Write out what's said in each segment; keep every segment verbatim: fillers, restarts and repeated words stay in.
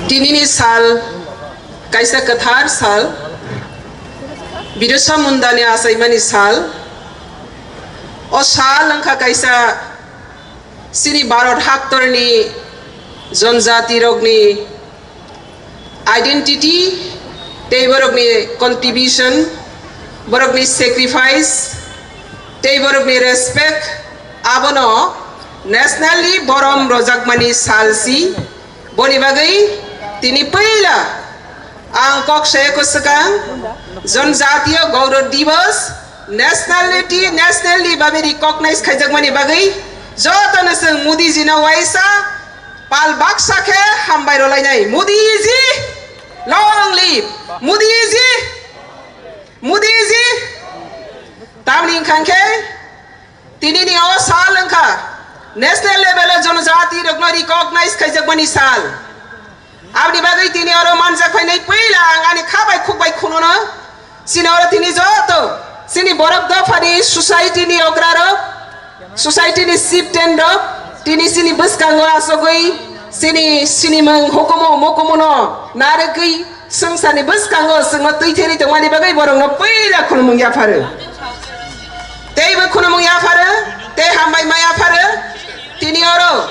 Tinini sal kaisa kwthar sal, Birsa Mundani achaimani sal. O sal wngkha kaisa chini Bharat haktorni jonjatirokni identity tei borokni contribution, borokni sacrifice tei borokni respect, abono nationally borom rojakmani salsi. Boni bagwi tini puila ang kok saya kwswkang, Jonjatiya Gaurav Divas, nationality, nationally babe recognize khaijakmani bagwi jotono chwng Modi jino waisa pal baksa khe hambai rwlainai. Modi ji, long live! Modi ji, Modi ji! Tamni wngkha khe tinini o sal wngkha national level o jonojati rokno recognize khaijakmani sal. Aboni bagwi tini oro manjak phainai puila ang ani kha bai khuk bai khunono. Chini oro tini joto chini borok dophani society ni okrarok, society ni chieftain rok tini chini bwskango asogwi chini sinimung hukumu mukumuno narwgwi swngcharni bwskango chwngno twi theri tongmani bagwi borokno puila khulumung yapharo. Teibo khulumung yapharo, tei hambai ma yapharo. Tini oro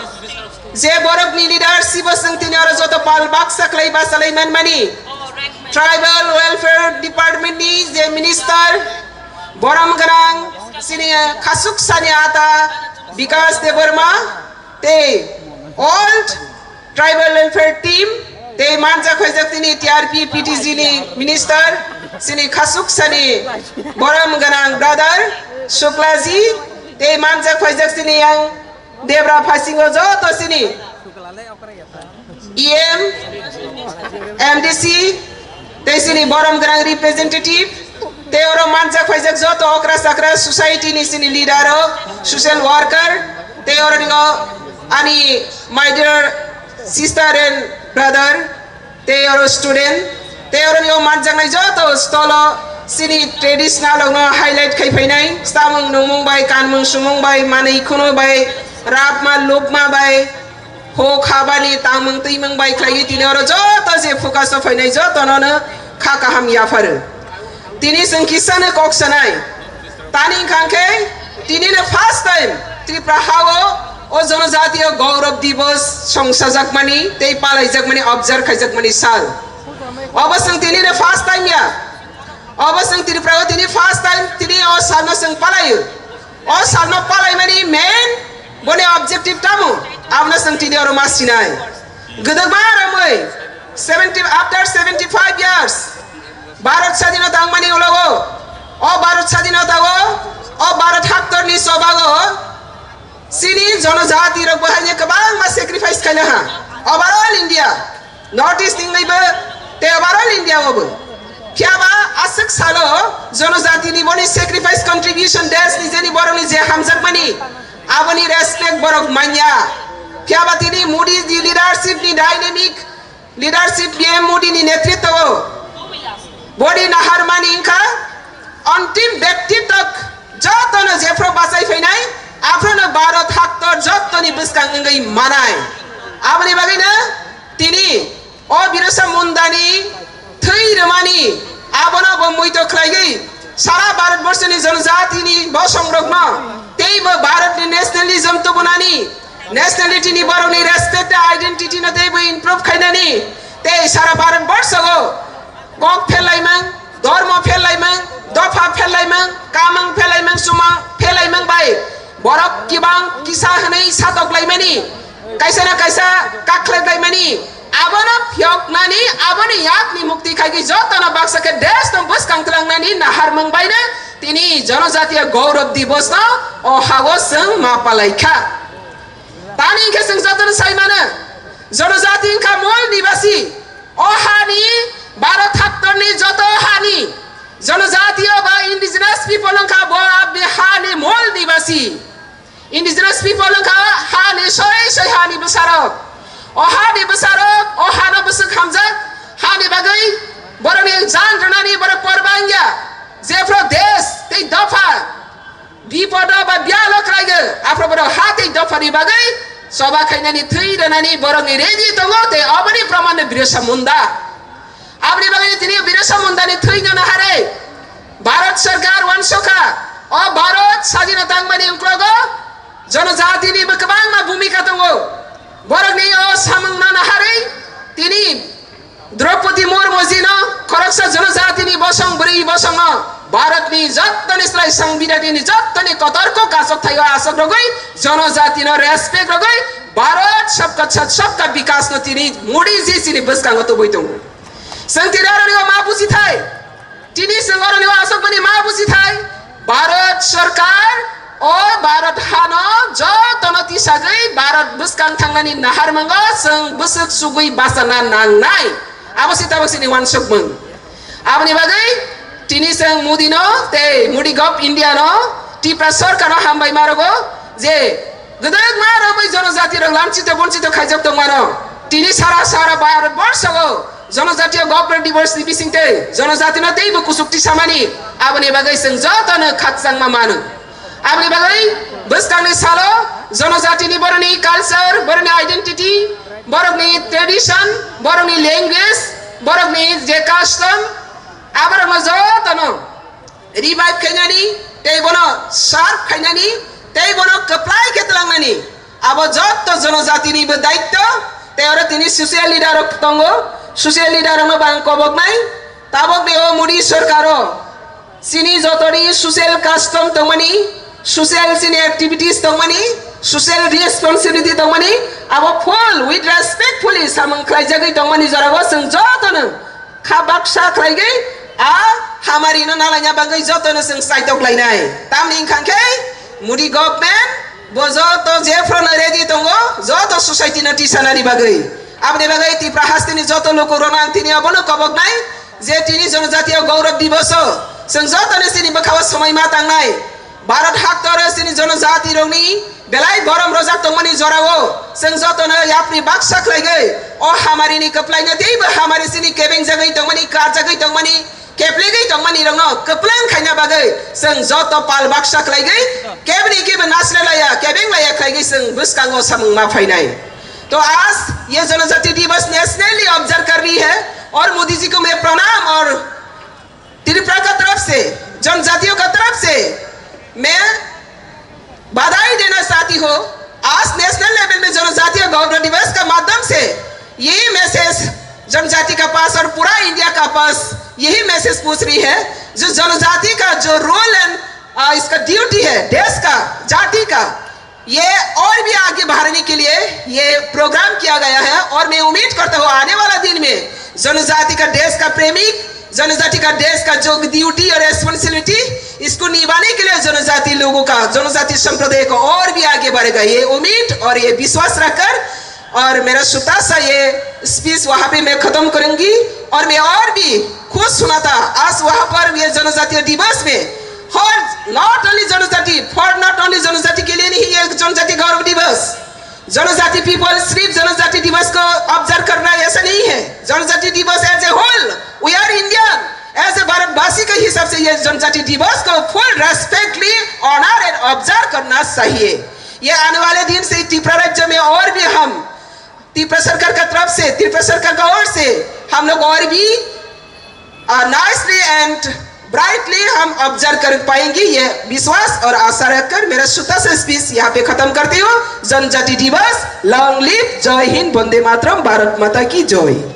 je borokni leadership o chwng tini oro joto pal baksa khlai bachalai manmani, Tribal Welfare Department ni je minister, borom gwnang chini khasuk sani ata Bikas Debbarma, tei all Tribal Welfare Team, tei manjak phaijak chini T R P P T G ni minister, chini khasuk sani borom gwnang brother Shuklaji, tei manjak phaijak chini yang Debra phasingo joto chini E M, M D C, tei chini borom gwnang representative, tei oro manjak phaijak joto okra chakra society ni chini leader rok, social worker, tei oro ningo ani my dear sister and brother, tei oro student, tei oro ningo manjaknai joto stolo chini traditional rokno highlight khai phainai, samung nungmung bai, kanmung sumung bai, manwi khunu bai, rapma lupma bai, ho khabani tangmung twimung bai khlaiwi tini oro joto je focus o phainai jotono no kha kaham yapharo. Tini chwng kisano kok sanai. Tani wngkha khe tini no first time Tripura ha o o Jonojatiya Gaurav Divas songsajakmani tei palaijakmani observe khaijakmani sal. Obo chwng tini no first time ya. Obo chwng Tripura o tini first time tini o salno chwng palaio. O salno palaimani main boni objective tamo? Abono chwng tini oro ma sinai. Gwdwkma romwi seventy, after seventy five years Bharat sadinota wngmani ulo o, o Bharat sadinota o, o Bharat haktorni chobago chini jonojati rok bo haino kwbangma sacrifice khaina ha. Overall India, North East wngwi bo tei overall India o bo. Phiya ba aswk salo jonojati ni boni sacrifice, contribution, desh ni jeni borok ni je hamjakmani aboni respect borok manya. Phiya ba tini Modi ni leadership ni dynamic leadership P M Modi ni netritwo o boni naharmani wngkha antim bekti tak jotono jephru bachai phainai aphruno Bharat haktor jotoni bwskang wngwi manai. Aboni bagwino tini o Birsa Mundani thwi rwmani abono bo muito khlaiwi sara Bharat borshoni jonojatini bosongrokno teibo Bharatni nationalism tubunani, nationality ni borokni respect, identity no teibo improve khainani tei sara Bharat borsho o kok pherlaimang, dormo pherlaimang, dopha pherlaimang, kamang pherlaimang, sumang pherlaimang bai borok kibang kisa hwnwi satok laimani, kaisa na kaisa kakhlek laimani, abono phiyoknani, aboni yakni mukti khaigwi jotono baksa khe desh no bwskang twlangnani naharmung baino tini Jonojatiya Gaurav Divas no o hago chwng ma palai kha. Tani hwnkhe chwng jotono sai mano, jonojati wngkha mol nibasi. O hani, Bharat haktorni joto hani, jonojatiyo ba indigenous people wngkha bo abni hani mol nibasi. Indigenous people wngkha hani soi soi hani bwsarok. O hani bwsarok, o hano bwswk hamjak, hani bagwi borokni jan rwnani borok porba wngya. Jephru desh tei dopha bipodo ba biyalo khlaigo, aphuru borok ha tei dophani bagwi Choba khainani thwi rwnani borokni ready tongo, tei oboni proman no Birsa Munda. Aboni bagwi tini Birsa Mundani thwino naharwi Bharat Sarkar wansokha, o Bharat sajina tangmani uklogo jonojatini bo kwbangma bhumika tongo. Borokni o samungno naharwi tini Draupadi Murmu jino khoroksa jonojatini bosong bwrwi bosongo Bharatni jottoni slai Sangbidanini jottoni kotorkuk achuk thaio achuk rogwi jonojatino respect rogwi Bharat sabka saath sabka vikas no tini Modi ji chini bwskango tubui tongo. Chwng tini aroni o ma buji thai. Tini chwng oroni o aswkmani ma buji thai, Bharat Sarkar o Bharat hano jotono tisagwi Bharat bwskang thangnani naharmungo chwng bwswk chugwi bachana nangnai. Abo se tabuk chini uansukmung. Aboni bagwi tini chwng Modi no tei Modi Gov India no Tipra Sarkar no hambai ma rwgo je gwdwkma romwi jonojati rok lamchito bonchito khaijak tongmano. Tini sara sara Bharat borsho o Jonojatiya Government Divorce ni bisingtwi jonojatino teibo kusuk tisamani, aboni bagwi chwng jotono khakchangma mano. Aboni bagwi bwskangni salo jonojatini borokni culture, borokni identity, borokni tradition, borokni language, borokni je custom, aborokno jotono revive khainani, tei bono sharp khainani, tei bono kwplai khe tlangnani. Abo jotto jonojatini bo daitto, tei oro tini social leader rok tongo, social leader rokno bang koboknai. Tabok de o Modi sorkaro chini jotoni social custom tongmani, social chini activities tongmani, social responsibility tongmani, abo full with respectfully samung khlaijagwi tongmani jorao chwng jotono kha baksa khlaigwi a hamari no nalaina bagwi jotono chwng saitok lainai. Tamni wngkha khe Modi government bo joto jephru no ready tongo, joto society no tisanani bagwi. Aboni bagwi Tipra hasteni joto lukurokno ang tini abono koboknai je tini Jonojatiya Gaurav Divoso chwng jotono chini bwkhao swmai ma tangnai. Bharat haktor chini jonojati rokni belai borom rojak tongmani jorao chwng jotono yapri baksa khlaigwi o hamarini kwplaino teibo hamari chini kebengjagwi tongmani, karjagwi tongmani, keplegwi tongmani rokno kwplang khaina bagwi chwng joto pal baksa khlaigwi kebni kebo nasle laya, kebeng laya khlaigwi chwng bwskango samung ma phainai. तो आज ये जनजाति दिवस nationally observe कर रही है और मोदी जी को मैं प्रणाम और त्रिपुरा का तरफ से, जनजातियों का तरफ से मैं बधाई देना चाहती हूँ। आज नेशनल लेवल में जनजातीय गौरव दिवस का माध्यम से यही मैसेज जनजाति का पास और पूरा इंडिया का पास यही मैसेज पूछ रही है, जो जनजाति का जो रोल एंड इसका ड्यूटी है देश का, जाति का, ये और भी आगे बढ़ने के लिए ये प्रोग्राम किया गया है और मैं उम्मीद करता हूँ आने वाला दिन में जनजाति का देश का प्रेमी, जनजाति का देश का जो ड्यूटी और रेस्पॉन्सिबिलिटी, इसको निभाने के लिए जनजाति लोगों का, जनजाति संप्रदाय को और भी आगे बढ़ेगा, ये उम्मीद और ये विश्वास रखकर और मेरा छोटा सा ये स्पीच वहाँ पे मैं खत्म करूंगी। और मैं और भी खुश होना था आज वहाँ पर ये जनजातीय दिवस में, और नॉट ओनली जनजाति, फॉर नॉट ओनली जनजाति के लिए नहीं ये जनजाति गौरव दिवस, जनजाति पीपल सिर्फ जनजाति दिवस को ऑब्जर्व करना है, ऐसा नहीं है। जनजाति दिवस as a whole, we are Indian, as a भारतवासी के हिसाब से ये जनजाति दिवस को full respectfully honour and observe करना चाहिए। ये आने वाले दिन से त्रिपुरा राज्य में और भी हम त्रिपुरा सरकार का तरफ से, त्रिपुरा सरकार का ओर से हम लोग और भी नाइसली एंड ब्राइटली हम ऑब्जर्व कर पाएंगे, ये विश्वास और आशा रखकर मेरा छोटा सा स्पीच यहाँ पे खत्म करती हूँ। जनजाति दिवस, लॉन्ग लिव, जय हिंद, वंदे मातरम, भारत माता की जय।